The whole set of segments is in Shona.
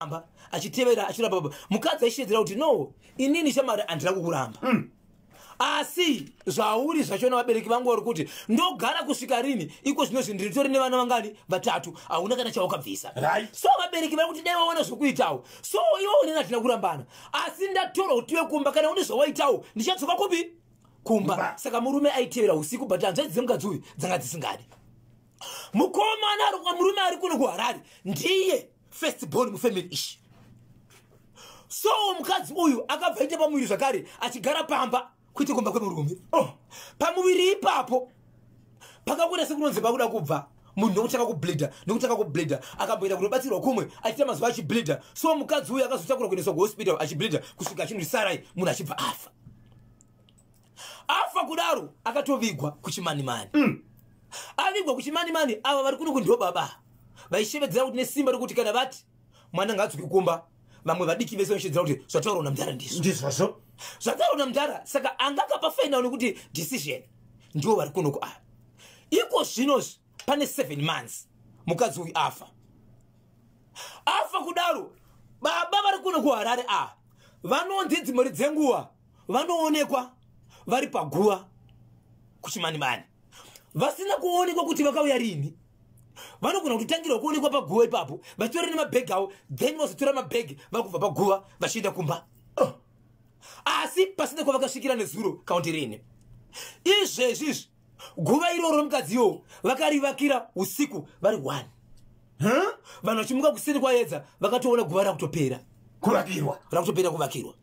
Amba achitevera achiramba baba. Mukadzi aishedzera kuti, "No, inini shamari handina kukuramba. Asi zvauri zvachona, vabereki vangu vari kuti ndogara kusvika rini? Iko zvinozvi ndiritori nevana vangani? Vatatu. Hauna kana chawakabvisa." So vabereki vari kuti dai wawana zvokuitawo. So iwe unini hatina kurambana, asi ndatorwa kuti uye kumba. Kana une zvawaitawo, ndichatsoka kupi? Kumba. Kumba. Saka murume aitevera usiku, but hanzvadzi dzemukadzi uyu dzanga dzisingadi. Mukomana murume ari kuno kuHarare ndiye first born mufamily ishi. So mukadzi uyu akabva aita pamuviri zvakare, achigara pamba kuite kumba kwemurume. Oh. Pamuviri ipapo pakakuita sekunonzi pakuda kubva munhu nokutanga kubleeda, nokutanga kubleeda. Akamboenda kunobatsirwa kumwe, achiita mazuva achibleeda. So mukadzi uyu akazotakura kuendeswa kuhospital achibleeda, kusvika achinzi sarai, munhu achibva afa. Afa kudaro, akatovigwa kuChimanimani. Avigwa kuChimanimani, ava vari kuno kundiwo baba vaishevedzera kuti nesimba rekuti kana vati mwana ngaadzoke kumba, vamwe vadiki vese vaishevedzera kuti zvataurwa namudhara ndizvo. Ndizvozvo. Zvataurwa namudhara. Saka anga akapa final nekuti decision ndiwo vari kunoku ava. Iko zvinozvi pane 7 months mukadzi uyu afa. Afa kudaro, baba vari kuno kuHarare ava vanonzi dzimwe dzenguva vanoonekwa vari paguva kuChimanimani, vasina kuonekwa kuti vakauya rini. Vanogona kutotangirwa kuonekwa paguva ipapo vachitori nemabhegi avo, then vazotora mabhegi vakubva paguva vachienda kumba. Oh. Asi pasina kwavakasvikira nezuro kaunti rini. Izvezvi izvi guva iroro mukadzi iwowo vakarivakira usiku vari one. Vanhu vachimuka kuseni kwaedza, vakatoona guva rakutopera kuvakirwa. Rakutopera kuvakirwa.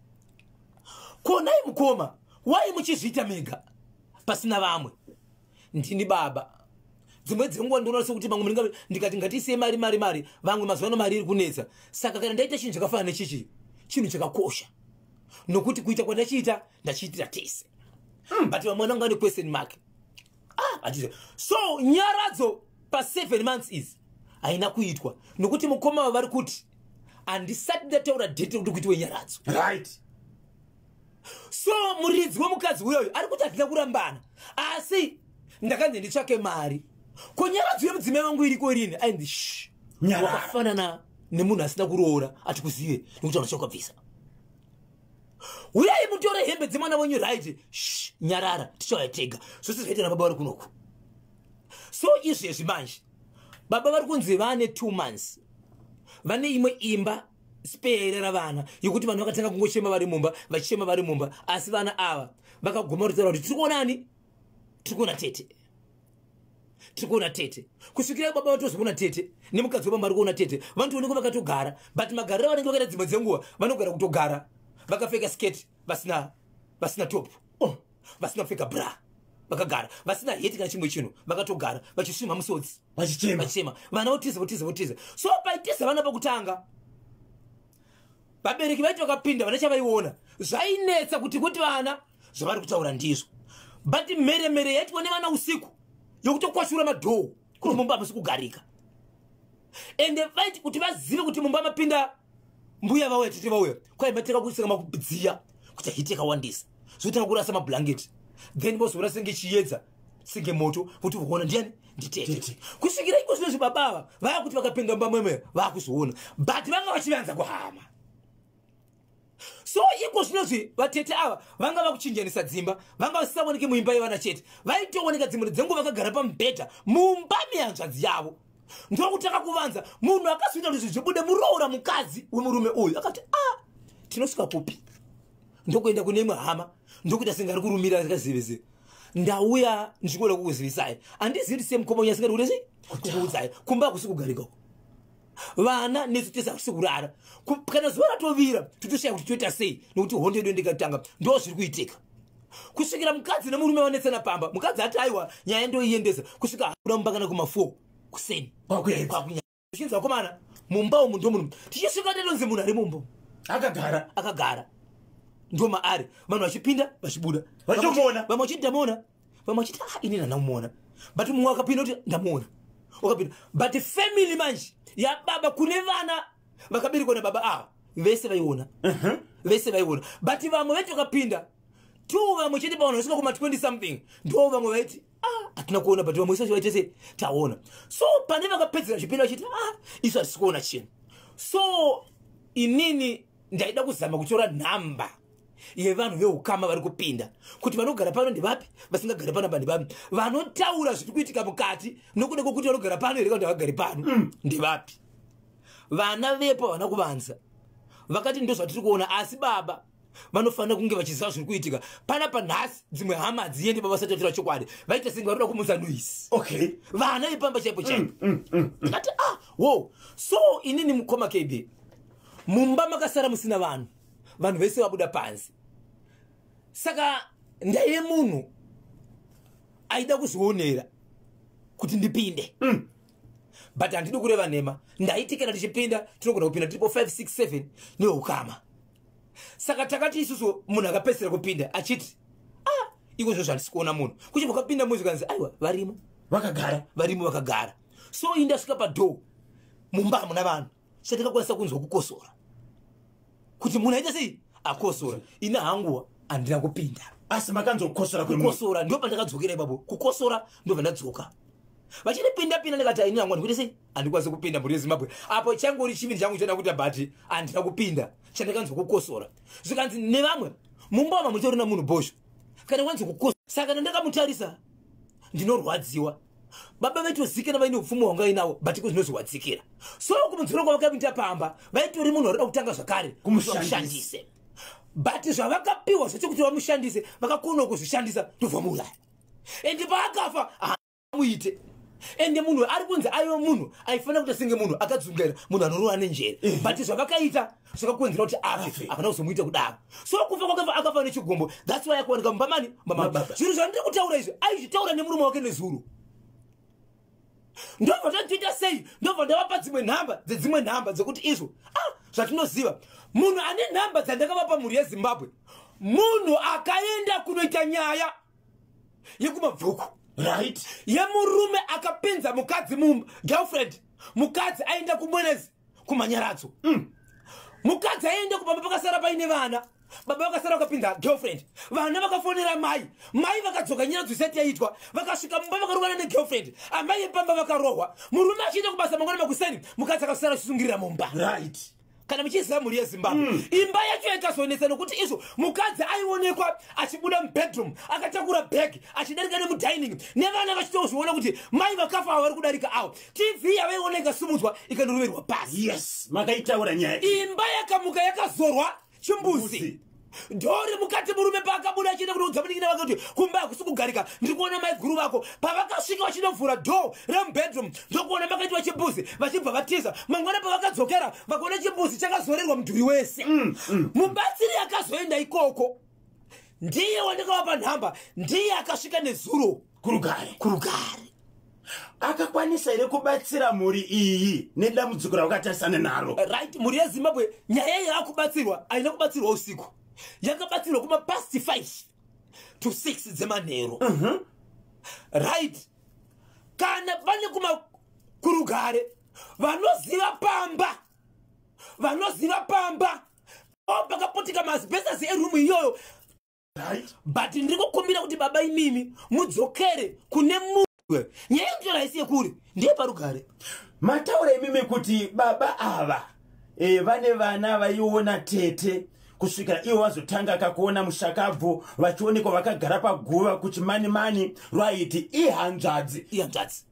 Konai mukoma, wai muchizviita mega pasina vamwe? Ndini baba. Dzimwe dzenguva ndinoona sekuti vamwe munenge ndikati ngatiisei mari, mari, mari. Vamwe mazuva ano mari iri kunetsa. Saka kana ndaita chinhu chakafanana nechichi, chinhu chakakosha, nokuti kuita kwandachiita, ndachiitira tese. But vamwe vananga vane question mark. Ah, so nyaradzo pa7 months is haina kuitwa, nokuti mukoma vari kuti handisati ndataura date rekuti kuitwe nyaradzo. So muridzi wemukadzi uyoyo ari kuti hatina kurambana, asi ndakanzi nditsvake mari. Ko nyaradzo yemudzimai wangu iriko rini? Ainzi sh Nyarara. Wakafanana nemunhu asina kuroora, atikuzive nekuti anachakabvisa. Uyai mutore hembe dzemwana wenyu. Right, sh nyarara, tichauya tega. Zvose zvaita nababa vari kunoku. So izvezvi manje baba vari kunzi vane 2 months vane imwe imba spare ravana, yekuti vanhu vakatanga kungochema vari mumba, vachichema vari mumba. Asi vana ava vakaguma kutaura kuti tiri kuonani, tiri kuona tete, tiri kuona tete, kusvikira baba vatozoona tete nemukadzi webamba ari kuona tete. Vanotoonekwa vakatogara, but magariro avanenge vakaita, dzimwe dzenguva vanogara kutogara vakapfeka sketi, vasina top. Oh, vasina kupfeka bra, vakagara vasina heti kana chimwe chinhu, vakatogara vachisvimha musodzi. Vachichema. Vachichema. Vana votiza, votiza, votiza. So paitiza vana pakutanga, vabereki vaiti vakapinda, vana chavaiona zvainetsa kuti vana zvavari kutaura ndizvo. But mheremhere yaitwa nevana usiku yokutokwashura madoor kuti mumba hamusi kugarika, ende vaiti kuti vazive kuti mumba mapinda mbuya vauya, tete vauya, kwaimateka kuisika makudziya kuti heat yakawandisa, zvotanga kurasa mablanketi, then vozoona senge chiedza, senge moto, kuti kuona ndiani? Nditete. Tete. Kusvikira iko zvinozvi baba ava vaakuti vakapinda mumba mwemwe vaakuzoona, but vanga vachivanza kuhama. So iko zvinozvi vatete ava vanga vakuchinjanisa dzimba, vanga vasisaoneki muimba yevana chete, vaitooneka dzimwe dzenguva vakagara pamubhedha mumba mehanzvadzi yavo. Ndokutanga kuvanza. Munhu akazoita kuti zvibude muroora mukadzi wemurume uyu akati, "A ah, tinosvika kupi?" Ndokuenda kune imwe hama, ndokuita senge ari kurumira akaziviziva, "Ndauya ndichikuda kukuzivisai, handizivi kuti semukoma wenyu asingadi kuti kukuudzai. Kumba hakusi kugarika uko, vana nesu tese hakusi kurara. Kana zuva ratovira totoshaya kuti toita sei, nokuti hondo yedu ndikatanga." Ndo zviri kuitika kusvikira mukadzi nemurume vanetsana pamba. Mukadzi ati, "Aiwa, nyaya ndoiendesa." Kusvika hakuda mumba kana kuma4 kuseni. Kwakuedza. Kwakunya zvichinzi, "Vakomana, mumba umu ndo munhu." Tichisvika tetonzi munhu ari mumba. Akagara. Akagara, ndo maari, vanhu vachipinda vachibuda. Vachitomuona. Vamwe vachiti ndamuona, vamwe vachiti, "Ah, inini handamuona," but mumwe akapinda kuti ndamuona, wakapinda. But family manje yababa, kune vana vakaberekwa nababa ava, vese vaiona, vese vaiona. But vamwe vaiti vakapinda two, vamwe chete pavanhu vasvika kuma 20 something, ndo vamwe vaiti, "Ah, hatina kuona," but vamwe vese vaite se taona. So pane vakapedzera vachipinda vachiti, "Ah, isu hatisi kuona chinhu." So Inini ndaida kuzama kutora nhamba yevanhu veukama vari kupinda, kuti vanogara pano ndevapi, vasingagari panapa ndevapi, vanotaura zviri kuitika mukati nokuda kwokuti vanogara pano here kana kuti havagari pano ndevapi. Vana vepo havana kuvanza, vakati ndo zvatiri kuona, asi baba vanofanira kunge vachiziva zviri kuitika panapa. Nhasi dzimwe hama hadziendi baba vasati vatora chokwadi. Vaita senge vari kuda kumutsa noise. Vana vepamba chaipo chaipo. Tikati, "Ah, wo." So inini, mukoma KB, mumba makasara musina vanhu, vanhu vese vabuda panze. Saka ndaive munhu aida kuzvionera kuti ndipinde, but handidi kureva nhema. Ndaiti kana tichipinda, tinogona kupinda tiripo 5, 6, 7 neukama. Saka takati isusu munhu akapedzisira kupinda achiti, "Ah, iko zvo zvandisi kuona munhu." Kuchibva kwapinda munhu, zvikanzi, "Aiwa, varimo." Vakagara. Varimo, vakagara. So ini ndasvika padoor, mumba hamuna vanhu. Chatakakwanisa kunzwa kukosora, kuti munhu aita sei, akosora. Ini hangu handina kupinda. Asi makanzwa kukosora kwemunhu? Kukosora, ndo pandakadzokera ipapo. Kukosora, ndobva ndadzoka. Vachiti, "Pinda, pinda." Ndikati, "Ini hangu handikuite sei, handikwanisi kupinda." Mhuri yeZimbabwe, apo changori chivindi changu choda kuita, but handina kupinda. Chandakanzwa kukosora. Zvikanzi nevamwe, mumba wama mutorina munhu bhosho kana wanzi kukosora. Saka ndandakamutarisa, ndinorwadziwa. Baba vaitozikana vaine upfumi hwanga vainawo, but iko zvinozowadzikira. So kumudzoro kwavakaita pamba, vaitori munhu varida kutanga zvakare Kumushandisa. vamushandise, but zvavakapiwa zvacho kuti vamushandise, vakakonawo kuzvishandisa, ndobva muuraya. Ende paakafa muite, ende munhu ari kunzi aiva munhu aifanira kuita senge munhu akadzungaira, munhu anorova nenjere, but zvavakaita zvakakonzera kuti afe. Afe. Hapana kuzomuita kudaro. So kufa kwake, akafa nechigumbo. That's why akawanika mumba mani mama. Mababa. Zvinhu zvandiri kutaura izvi, aizvitaura nemurume wake nezuro. Ndobva tatoita sei, ndobva ndavapa dzimwe nhamba dzedzimwe nhamba dzekuti izvo, ah, zvatinoziva munhu ane nhamba dzandakavapa, mhuri yeZimbabwe, munhu akaenda kunoita nyaya yekuMabvuku yemurume akapinza mukadzi mumba, girlfriend. Mukadzi aenda kuMwenezi kumanyaradzo. Mukadzi aenda kupamba, pakasara paine vana. Baba vakasara vakapinza girlfriend. Vana vakafonera mai, mai vakadzoka nyaradzo isati yaitwa. Vakasvika mumba, vakarovana negirlfriend. Amai vepamba vakarohwa. Murume achienda kubasa mangwana makuseni, mukadzi akasara achisungirira mumba. Kana muchiziva, mhuri yeZimbabwe, imba yacho yakazonetsa nokuti izvo mukadzi aionekwa achibuda mubedroom akatakura bhegi, achidarika nemudining, nevana vachitozviona kuti mai vakafa ava vari kudarika avo. TV yavaioneka ikasumudzwa, ikandoroverwa pasi. Yes, makaitaura nyaya iyi. Imba yakamuka yakazorwa chimbuzi. Mbuzi. Dhori mukati. Murume paakabuda achienda kunoudza munin'ina vake kuti kumba hakusi kugarika, ndiri kuona mai guru vako. Pavakasvika vachinovhura door remubedroom, ndokuona makaitwa chimbuzi, vachibva vatiza. Mangwana pavakadzokera, vakaona chimbuzi chakazorerwa mudhuri wese. Mubatsiri akazoenda ikoko ndiye wandakavapa nhamba, ndiye akasvika nezuro. Kurugare. Kurugare. Akakwanisa here kubatsira mhuri iyi nedambudziko ravakatarisana naro? Right, mhuri yeZimbabwe, nyaya iyi yakubatsirwa haina kubatsirwa usiku, yakabatsirwa kuma past 5 to 6 dzemanheru. Right, kana vane kuma kurugare vanoziva pamba, vanoziva pamba pakaputika maasbestos eroom iyoyo. But ndiri kukumbira kuti baba imimi mudzokere kune mumwe. Nyaya yekutora haisi yekuri, ndeye parugare. Mataura imimi kuti baba ava vane vana vaiona tete kusvikira ivo vazotanga kakuona mushakabvu vachionekwa vakagara paguva kuChimanimani. Rwaiti ihanzvadzi Ihanzvadzi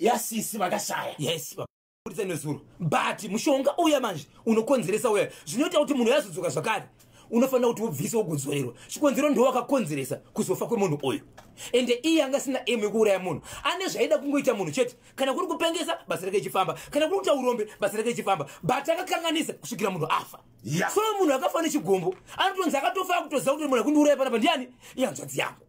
yasisi vakashaya. Yes, budisa nezuro. But mushonga uya manje unokonzeresa uya zvinoita kuti munhu yazodzoka zvakare, unofanira kuti ubvise, ugodzorerwa. Chikonzero ndo wakakonzeresa kuzofa kwemunhu uyu. Ende iye anga asina aim yekuuraya munhu, ane zvaida kungoita munhu chete. Kana kuri kupengesa, basa rake ichifamba. Kana kuri kuita urombe, basa rake ichifamba. But akakanganisa kusvikira munhu afa. So munhu akafa nechigombo anotonzi akatofa akutoziva kuti munhu akundiuraya panapa ndiani, ihanzvadzi yangu.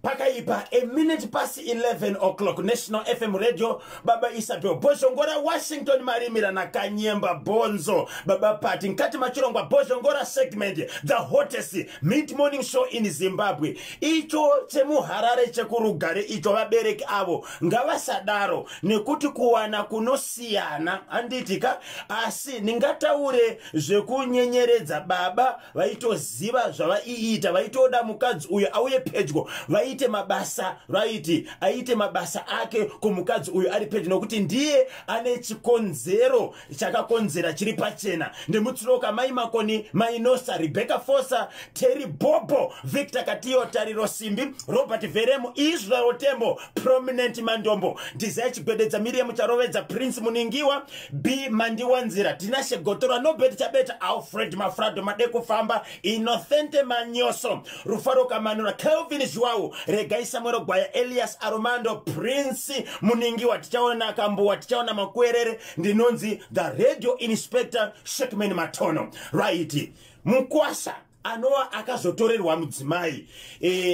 Pakaipa. A minute past 11 o'clock, National FM Radio. Baba Isabel Bhozhongora, Washington Marimira naKanyemba Bonzo, Baba Pati, mukati machirongwa Bhozhongora segment, the hottest mid morning show in Zimbabwe. Icho chemuHarare chekuRugare icho, vabereki avo ngavasadaro, nekuti kuwana kunosiyana, handiti ka? Asi ndingataure zvekunyenyeredza, baba vaitoziva zvavaiita, vaitoda mukadzi uyu auye pedyo. Aite mabasa, right, aite mabasa ake kumukadzi uyu ari pedyo, nokuti ndiye ane chikonzero chakakonzera chiri pachena. Ndimutsiroka Mai Makoni, Mainosa, Rebecca Fosa, Terry Bobo, Victor Katiyo, Tariro Simbi, Robert Veremu, Israel Tembo, Prominent Mandombo, Desire Chigwededza, Miriam Charovedza, Prince Muningiwa, B Mandiwanzira, Tinashe Gotora, Nobert Chabeta, Alfred Mafrado Madekufamba, Innocente Manyoso, Rufaro Kamanura, Kelvin Zhuau, Regai Samuel Gwaya, Elias Aromando, Prince Muningiwa. Tichaona Kambuwa, tichaona Makwerere. Ndinonzi the Radio Inspector Shekman Matono. Right, mukwasha anova akazotorerwa mudzimai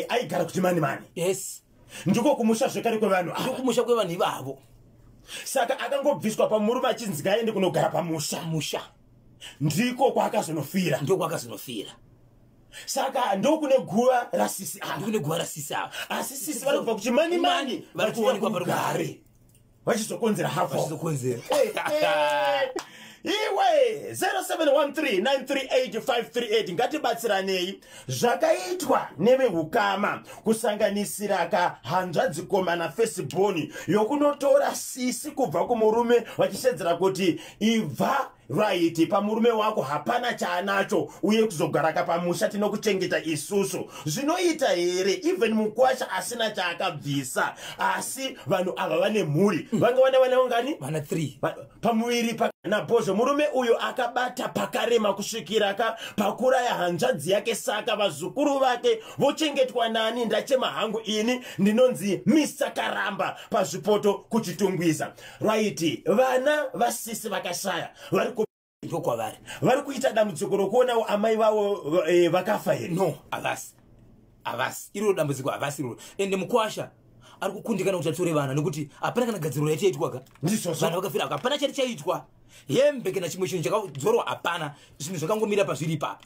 aigara kuti mani mani. Yes. Ndiko kumusha zvekare kwevanhu ava. Ndokumusha kwevanhu ivavo. Saka akangobviswa pamurume achinzi ngaende kunogara pamusha. Musha. Ndiko kwaakazonofira. Ndokwakazonofira. Saka ndokune guva rasisi ava. Ndokune guva rasisi ava. Asi sisi vari kubva kuChimanimani vari kuwanikwa pari Rugare vachizokonzera hafo. Vachizokonzera. Iwe, 0713938538, ngatibatsiranei. Zvakaitwa neveukama, kusanganisira kahanzvadzikomana firstborn, yokunotora sisi kubva kumurume vachisedzera kuti ibva, right, pamurume wako, hapana chaanacho, uye kuzogaraka pamusha, tinokuchengeta isusu. Zvinoita here, even mukwasha asina chaakabvisa? Asi vanhu ava vane mhuri, vanga vane vana vangani? Vana 3. Pamuviri nabhozvo murume uyu akabata pakarema kusvikira ka pakuraya hanzvadzi yake. Saka vazukuru vake vochengetwa nani? Ndachema hangu ini. Ndinonzi Mr Karamba paZvipoto kuChitungwiza. Right, vana vasisi vakashaya vari Ndokwavari. Vari kuita dambudziko rokuonawo amai vavo vakafa here? No, havasi, havasi. Iroro dambudziko havasi iroro. Ende mukwasha ari kukundikana kuti atore vana nekuti hapana kana gadziriro yachaitwa ka. Ndizvozvo. Vanhu vakafira, hapana chati chaitwa, hembe kana chimwe chinhu chakadzorwa hapana. Zvinhu zvakangomira pazviri ipapa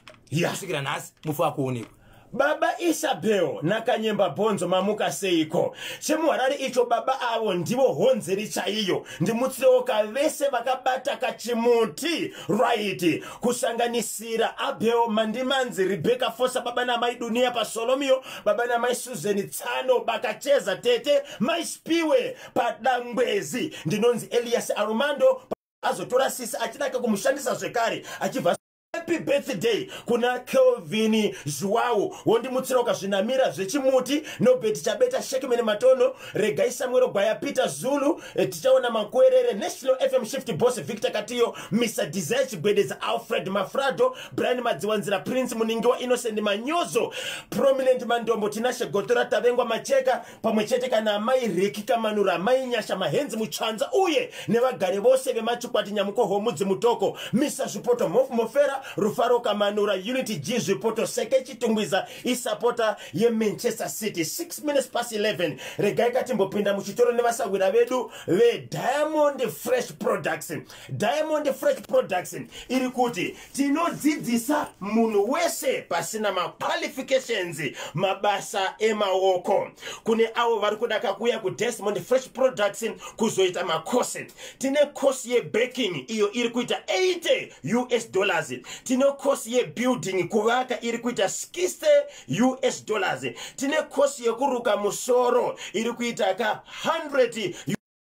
kusvikira nhasi mufu akuonekwa. Baba Isabel naKanyemba Bhonzo, mamuka seiko? ChemuHarare icho, baba avo ndivo honzeri chaiyo. Ndimutsirewoka vese vakabata kachimuti, right, kusanganisira Abel Mandimanzi, Rebecca Fosa, baba namai Dunia paSolomio, baba namai Susan Tsano Bakacheza, tete Maispiwe paDangwezi. Ndinonzi Elias Aromando. Azotora sisi achidaka kumushandisa zvekare achibva. Happy birthday kuna Kelvin Zhuwawo. Wondimutsira ukazvinamira zvechimuti, Nobert Chabeta, Shekman Matono, Regai Samuel Gwaya, Peter Zulu, tichaona Makwerere, National FM shift boss Victor Katiyo, Mr Desire Chigwedeza, Alfred Mafrado, Brian Madziwanzira, Prince Muningiwa, Innocent Manyozo, Prominent Mandombo, Tinashe Gotora, Tavengwa Macheka, pamwe chete kana amai Reki Kamanura, amai Nyasha Mahenzi Muchanza, uye nevagari vose vemachikwati Nyamukohomudzi Mutoko, Mr Zvipoto, Mofu Mofera, Rufaro Kamanura, Unity G Zvipoto, Seke Chitungwiza, isapota yeManchester City. 6 minutes past 11. Regai katimbopinda muchitoro nevasawira vedu veDiamond Fresh Products. Diamond Fresh Products iri kuti tinodzidzisa munhu wese pasina maqualifications mabasa emaoko. Kune avo vari kuda kakuuya kuDesmond Fresh Products kuzoita makosi, tine kosi yebaking, iyo iri kuita 80 US dollars. Tine kosi yebuilding, kuvaka, iri kuita 60 US dollars. Tine kosi yekuruka musoro iri kuita ka 100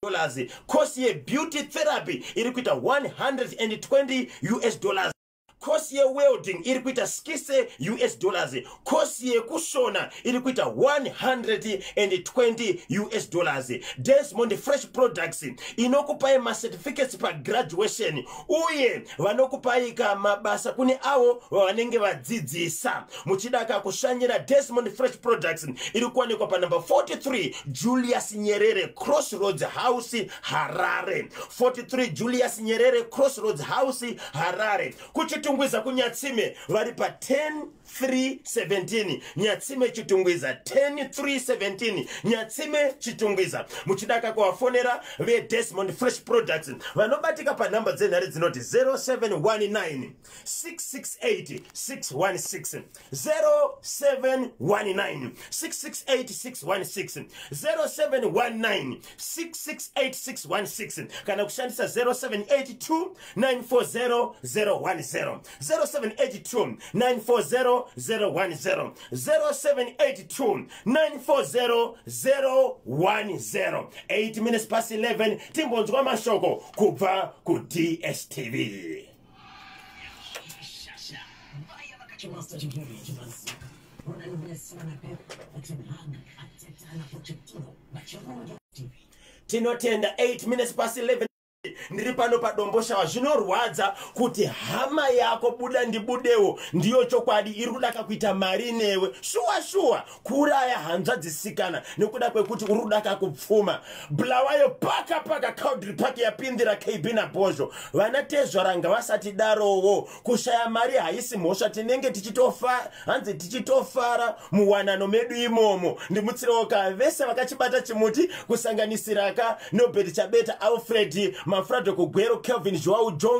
dollars. Kosi yebeauty therapy iri kuita 120 US dollars. Kosi yewelding iri kuita 60 US dollars. Kosi yekusona iri kuita 120 US dollars. Desmond Fresh Products inokupai macertificates pagraduation, uye vanokupai kamabasa kune avo vanenge vadzidzisa. Muchida kakushanyira Desmond Fresh Products, iri kuwanikwa panumber 43 Julius Nyerere Crossroads House, Harare. 43 Julius Nyerere Crossroads House, Harare. KuChitungwiza, kuNyatsime, vari pa 10317 Nyatsime, Chitungwiza. 10317 Nyatsime, Chitungwiza. Muchidaka kuvafonera veDesmond Fresh Products, vanobatika panhamba dzenhare dzinoti 0719 668 616, 0719 668 616, 0719 668 616, kana kushandisa 0782 940 010. 010, 0782 940 010, 0782 940 010. 8 minutes past 11, timbonzwa mashoko kubva kuDStv. Tinotenda. 8 minutes past 11, ndiri pano paDomboshawa. Zvinorwadza kuti hama yako, buda ndibudewo, ndiyo chokwadi, iri kudaka kuita mari newe. Shuwa shuwa, kuuraya hanzvadzisikana nekuda kwekuti uri kudaka kupfuma. Bulawayo paka paka, Cowdry Park yapindira KB naBhozho. Vana tezvaranga vasati darowo. Kushaya mari haisi mhosva. Tinenge tichitofa, hanzi tichitofara muwanano medu imomo. Ndimutsirewo ka vese vakachibata chimuti, kusanganisira ka Nobert Chabeta, Alfred Mafrado Kugwero, Kelvin Joao Jonko.